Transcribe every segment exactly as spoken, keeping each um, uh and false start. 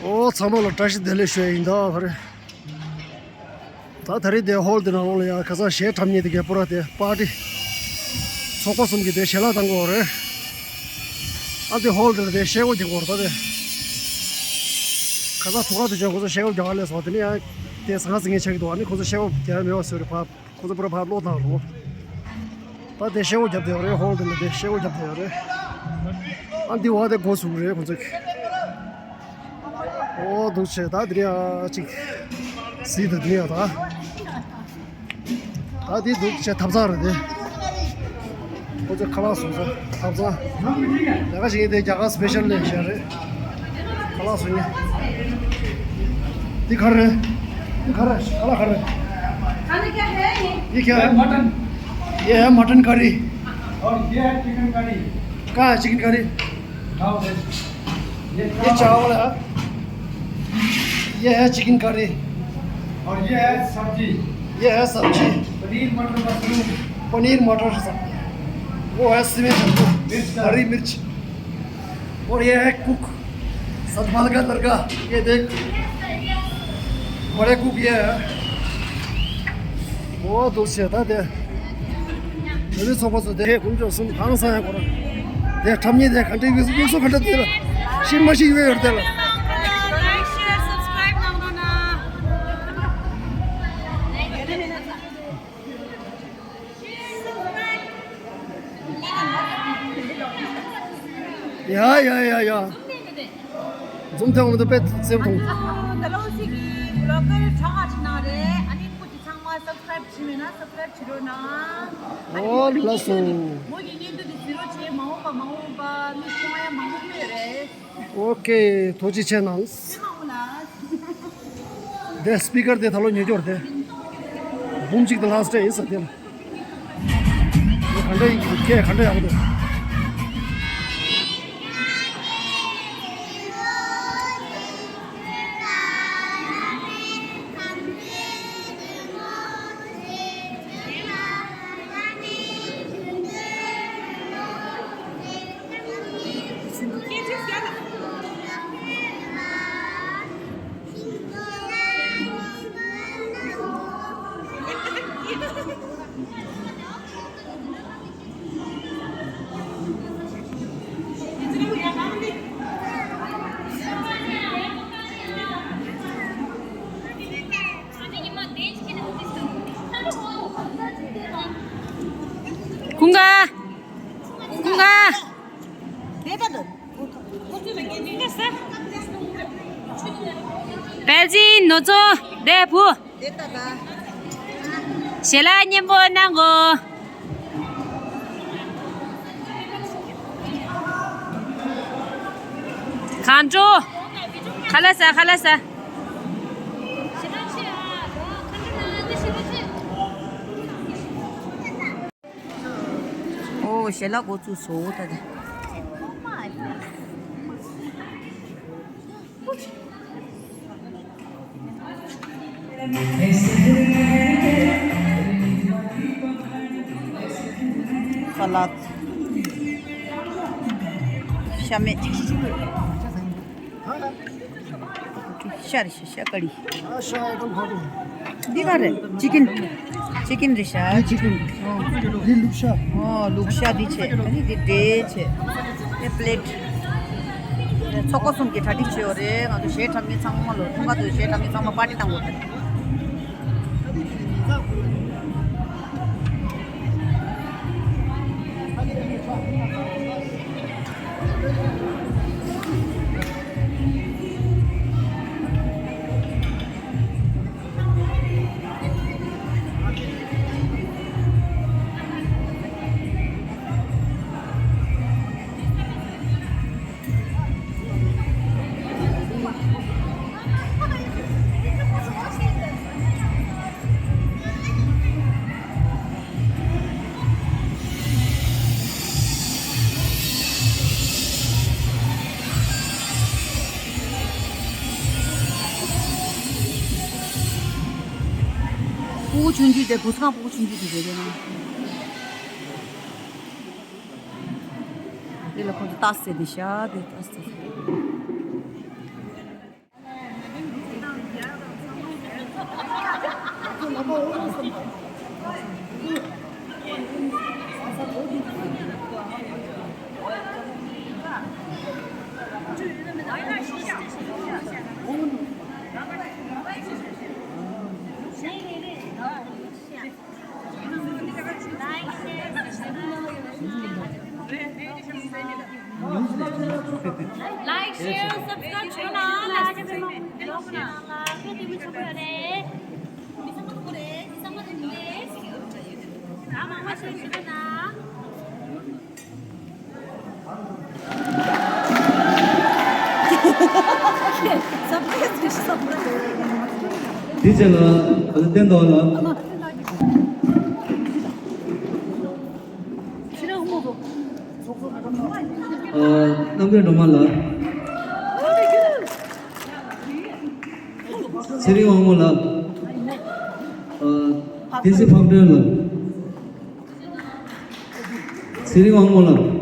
ཨོ་ཚང་མ་ལ་བཀྲ་ཤིས་བདེ་ལེགས་ཞུ་ཡ་ཡིན་ད་ག་རེ། ད་ད་རེས་དེ་ཧོལ་དེ་ནང་ལོགས་ལ་ཡ་ཁ་སང་གཞས་འཁྲབ་མཁན་དེ་གའི་པུ་ར་དེ་པར་ཏི། ཚོགས་པ་གསུམ་གྱི་དེ་ཞལ་ལག་བཏང་གི་ཡོད་རེད། ཨ་དེ་ཧོལ་དེ་ལ་དེ་ཤེལ་སྒོ་རྒྱག་གི་ཡོད་རེད་ད་དེ། ཁ་སང་ཐུག་ག་དེ་བྱས་ཁོ་ཚོ་ཤེལ་སྒོ་རྒྱག་ག་སླེབས་སོང་། དེ་ནས་ཡ་དེ་ཟང་ཟིང་ངེ་ཆགས་ཀྱི་འདུག་ཨ་ནི་ཁོ་ཚོ་ཤེལ་སྒོ་རྒྱག་ཡ་མེད་པ་བཟོས་རེད་ཕ། ཁོ་ཚོ་པུ་ར་ཕར་སློག་བཏང་རོགས། ད་དེ་ཤེལ་སྒོ་བརྒྱབ་བསྡད་ཡོད་རེད། ཧོལ་དེ་ལ་དེ་ཤེལ་སྒོ་བརྒྱབ་བསྡད་ཡོད་རེད། ཨ་འདི་བ་དེ་སྒོ་ཟུག་རེད་ཁོ་ཚོ་གི། ཨོ་འདུག་བྱས་ད་དེ་རེད་ཨ་ཅིག་ཟིག་ད་དེ་རེད་ཨ་ད། ད་དེ་འདུག་བྱས་ཐབ་ཚང་རེད་དེ། ཁོ་ཚོ་ཁ་ལག་བཟོ་ས་ཐབ་ཚང་། ལས་ཀ་བྱེད་མཁན་དེ་རྒྱ་གར་སི་པེ་ཤལ་ལས་བྱས་རེད། ཁ་ལག་བཟོ་མཁན། འདི་ག་རེ། འདི་ག་རེ། ཁ་ལག་ག་རེ། ये क्या है? मटन। ये है मटन करी। और ये है चिकन करी। कहाँ है चिकन करी? खाओ भाई। ये ये चावल है। ये है चिकन करी। और ये है सब्जी। ये है सब्जी। पनीर मटर मशरूम। पनीर मटर सब्जी। वो है सीमेंट। मिर्च का। हरी मिर्च। और ये है कुक सतपाल का लड़का, ये देख, बड़े कुक ये है। वो दोस्त था दे। मेरे सोबत से दे कुंजो सुन खान सा है कोरा। दे ठमनी दे घंटे भी एक सौ घंटे दे। शिन मशी वे करते ला। ཡ་ཡ་ཡ་ཡ། འཛོམས་ཐེངས་འོང་དུ་དཔེ་སེམས་ཐོང་། ད་ལོ་སི་གི་བི་ལོག་གར་གྲངས་ཁ་ཅིག་ནང་རེད། ཨ་ནི་ཁོ་ཅི་ཚང་མ་སབ་སི་ཀ་རེབ་བྱས་མེད་ན་སབ་སི་ཀ་རེབ་བྱེད་རོགས་གནང་། ཨ་ནི་ཨོ་ལགས་སོ། མོ་གི་བརྙན་ཐུང་དེ་གཟིགས་རོགས་བྱེད། མ་འོངས་པ་མ་འོངས་པ་མི་ཆུང་བ་ཡང་མང་པོ་ཡོད་རེད། ཨོ་ཀེ། ཐུགས་རྗེ་ཆེ་གནང་། ཨེ་མ་འོ་ལ། དེ་སི་པི་ཀར་དེ་ད་ལོ་ཉོ་རྒྱུ་རེད་དེ། འབུམ་གཅིག་དང་ལྷག་སྤྲད་ཡིན་ས་དེ་ལ། དེ་ག་འདྲ་ཡིན་གྱི་འདུག་ཁྱེད་ག་འདྲ་ཡག་པོ་འདུག་ཁུངས་ག་ཁུངས་ག་པེ་ཅིན་ནོ་ཙོ་དེ་བུ། ཞལ་ལག་སྙན་པོ་གནང་གོ། གང་འགྲོ། ཁ་ལག་ཟ། ཁ་ལག་ཟ། ཨོ་ཞལ་ལག་འགོ་བཙུགས་སོང་ད་དེ། ས་ལད། ཤ་མེད། ཤ་རེད་ཤ། ཤ་ཀ་ལི། འདི་ག་རེད། ཅི་ཀིན། ཅི་ཀིན་རེད་ཤག་འདི་ཅི་ཀིན། འདི་ལུག་ཤ། ཨོ་ལུག་ཤ་འདི་བྱས། ཨ་ནི་འདི་འབྲས་བྱས། ཨེ་པི་ལེཊ། ཚོགས་པ་གསུམ་གྱིས་གྲ་སྒྲིག་བྱས་ཡོད་རེད། ང་ཚོ་གཞས་འཁྲབ་མཁན་ཚང་མ་ལོ་ཐུང་ག་དུ་གཞས་འཁྲབ་མཁན་ཚང་མ་པར་ཊི་བཏང་དགོས་རེད། ཕྲུ་གུ་ཆུང་ཆུང་དེ། བུ་སྐང་ཕྲུ་གུ་ཆུང་ཆུང་དེ་རེད་ན། དེ་ལ་ཁོང་ཚོ་ལྟ་སེ་དེ་ཤ་དེ་ལྟ་སེ། Like, share, subscribe. དེ་རྗེས་ལ་བསྟན་དོ་ལ། རྣམ་རྒྱལ་སྒྲོལ་མ་ལགས། ཚེ་རིང་དབང་མོ་ལགས། བསྟན་འཛིན་ཕག་སྒྲོན་ལགས། ཚེ་རིང་དབང་མོ་ལགས།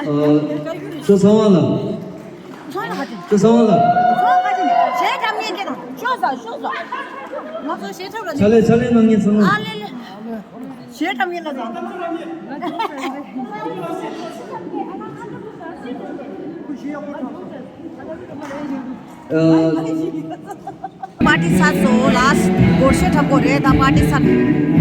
ཨ། ཅོ་ཚང་བ་ལགས། ཅོ་ཚང་བ་ལགས། ཕྱག་ལས་ཕྱག་ལས་གནང་མཁན་ཚང་མ། ཨ། པར་ཊི་ཚར་སོང་། ལཱསྚ་སྒོར་གཞས་འཁྲབ་དགོས་རེད། ད་པར་ཊི་ཚར།